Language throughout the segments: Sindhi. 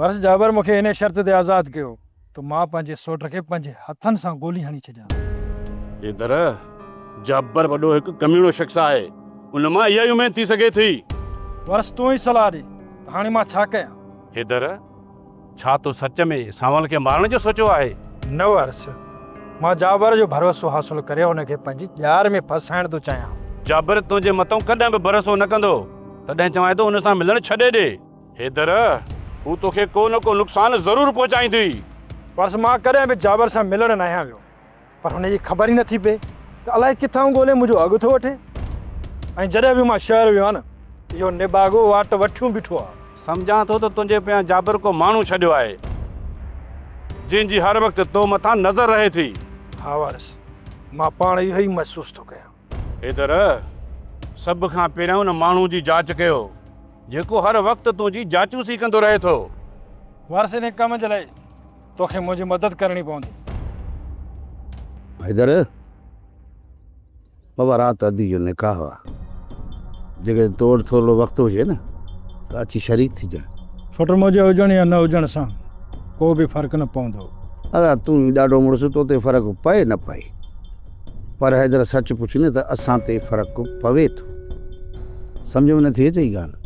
وارث جابر مون کي انهيء شرط تي آزاد ڪيو ته مان پنهنجي سوٽ کي پنهنجي هٿن سان گولي هڻي ڇڏيان. حيدر، جابر وڏو هڪ ڪميڻو شخص آهي، ان مان اها ئي اميد ٿي سگهي ٿي. وارث، تون ئي صلاح ڏي ته هاڻي مان ڇا ڪيان؟ حيدر، ڇا تو سچ ۾ سانول کي مارڻ جو سوچيو آهي؟ نه وارث، مان جابر جو ڀروسو حاصل ڪري هن کي پنهنجي ڄار ۾ ڦاسائڻ ٿو چاهيان. جابر تنهنجي مٿئون ڪڏهن به ڀروسو نه ڪندو، تڏهن چوانء ٿو ان سان ملڻ ڇڏي ڏي. حيدر، هو توکي ڪو نه ڪو نقصان ضرور پهچائيندي. وارث، مان ڪڏهن به جابر سان ملڻ ناهيان ويو، پر هن جي خبر ئي نٿي پئي ته الائي ڪٿان ڳولي منهنجو اڳ ٿو وٺي ۽ جڏهن به مان شهر ويو آهيان نه، اهو نڀاڳو واٽ وٺيون بيٺو آهي. سمجهان ٿو ته تنهنجي پويان جابر ڪو ماڻهو ڇڏيو آهي، جنهن جي هر وقت تو مٿان نظر رهي ٿي. ها وارث، مان پاڻ اهو ئي محسوس ٿو ڪيان. حيدر، سڀ کان پهريان ان ماڻهو جي جاچ ڪيو، جيڪو هر وقت تنهنجي جاچوسي ڪندو رهي ٿو. وارث، انهيء ڪم جي لاء توکي منهنجي مدد ڪرڻي پوندي. حيدر، بابا رات ادي جو نڪاح آ، جيڪڏهن تو وٽ ٿورڙو وقت هجي نه ته اچي شريڪ ٿجانء. سوٽ منهنجي هجڻ يا نه هجڻ سان ڪو به فرق نه پوندو. ادا تون ئي ڏاڍو مڙس تو تي فرق پئي نه پئي پر حيدر سچ پڇين ته اسان تي فرق پوي ٿو. سمجهه ۾ نٿي اچئي ڳالهه.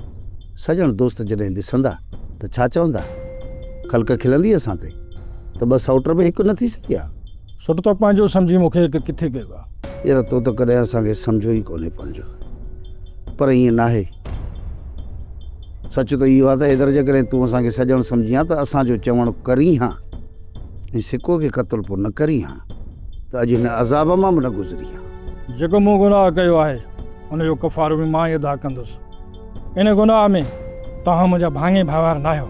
سڄڻ دوست جڏهن ڏسندا ته ڇا چوندا؟ خلق کلندي اسان تي ته ٻه سئوٽ به هڪ نه ٿي سگهيا. سوٽ تو پنهنجو سمجهي مون کي هڪ ڪٿي ڪيو آ. يار تو ته ڪڏهن اسان کي سمجهيو ئي ڪونهي پنهنجو. پر ائين ناهي. سچ ته اهو آ ته حيدر جيڪڏهن تون اسان کي سڄڻ سمجهين ها ته اسان جو چوڻ ڪرين ها ۽ سڪو کي قتل پوء نه ڪرين ها ته اڄ هن عذاب مان به نه گذرين ها. جيڪو مون گناهه ڪيو آهي ان جو ڪفارو به مان ئي ادا ڪندس. ان گناهه ۾ توهان منهنجا ڀاڱي ڀائيوار ناهيو.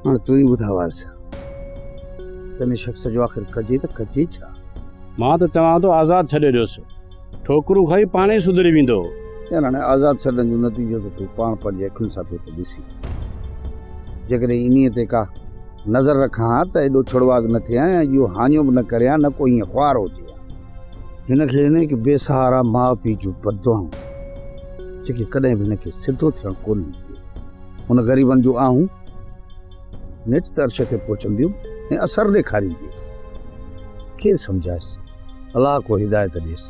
هاڻ تون ئي ٻڌاء وارث ته ان شخص جو آخر ڪجي ته ڪجي ڇا؟ مان ته چوان ٿو آزاد ڇڏي ڏيوس. ٺوڪرون کائي پاڻ ئي سڌري ويندو. يار هاڻي آزاد ڇڏڻ جو نتيجو ته تون پاڻ پنهنجي اکين سان پيو ٿو ڏسين. جيڪڏهن انهيء تي ڪا نظر رکان ها ته ايڏو ڇڙواڳ نه ٿئي ها ۽ اهو هاڃو به نه ڪري ها نه ڪو ائين خوار هجي ها. هن کي هن هڪ بي سهارا ماء پيء جون بددعائون جيڪي ڪڏهن به هن کي سڌو ٿيڻ ڪونه ڏينديون. هن غريبن جون آهون نيٺ ته عرش تي پهچنديون ۽ اثر ڏيکارينديون. ڪير سمجهائيس؟ الله ڪو هدايت ڏيس.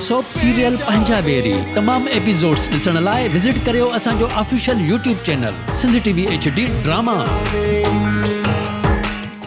سوپ سيريل پنهنجا ويري تمام ايپيسوڊس ڏسڻ لاء وزٽ ڪريو اسان جو official YouTube channel Sindh T V H D drama.